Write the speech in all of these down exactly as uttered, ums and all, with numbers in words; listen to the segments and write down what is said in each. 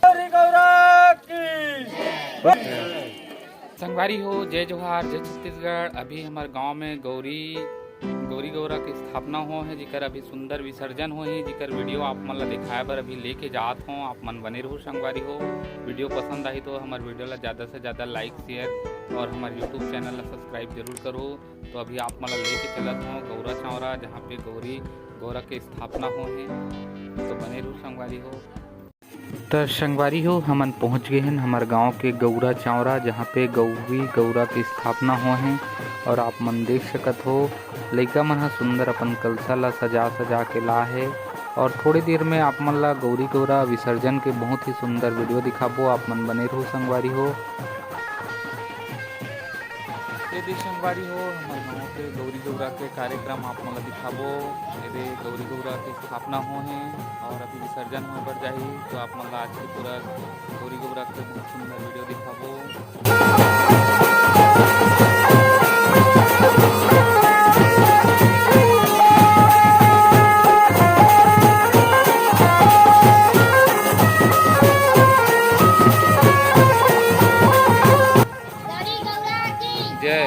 गौरी गौरा की। संगवारी हो, जय जोहार, जय छत्तीसगढ़। अभी हमर गांव में गौरी, गौरी गौरा के स्थापना हो हे, जेकर अभी सुंदर विसर्जन हो हे, जेकर वीडियो आप मन ला दिखाए बर अभी लेके जात हो। आप मन बने रहू संगवारी हो। वीडियो पसंद आही तो हमर वीडियो ला ज्यादा से ज्यादा like, share और हमर YouTube चैनल ला subscribe जरूर करो। तो अभी आप मन ला लेके चलत हो गौरा चौरा, जहाँ पे गौरी गौरा के स्थापना हो हे। तो बने रहू संगवारी हो। त संगवारी हो, हमन पहुंच गे हन हमर गांव के गौरा चांवरा, जहां पे गौरी गौरा के स्थापना होए हे। और आप मन देख सकत हो, लइका मन ह सुंदर अपन कलसा ला सजा सजा के ला हे। और थोड़ी देर में आप मन ला गौरी गौरा विसर्जन के बहुत ही सुंदर वीडियो दिखाबो। आप मन बने रहू संगवारी हो। ये दे संगवारी हो, हमर गांव के गौरी गौरा के कार्यक्रम आप मन ला दिखाबो। ये दे गौरी गौरा के स्थापना हो हे और अभी विसर्जन होए बर जाही, तो आप मन ला आज के पूरा गौरी गौरा के बहुत सुंदर वीडियो दिखाबो। गौरी गौरा की जय।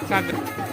Sabe?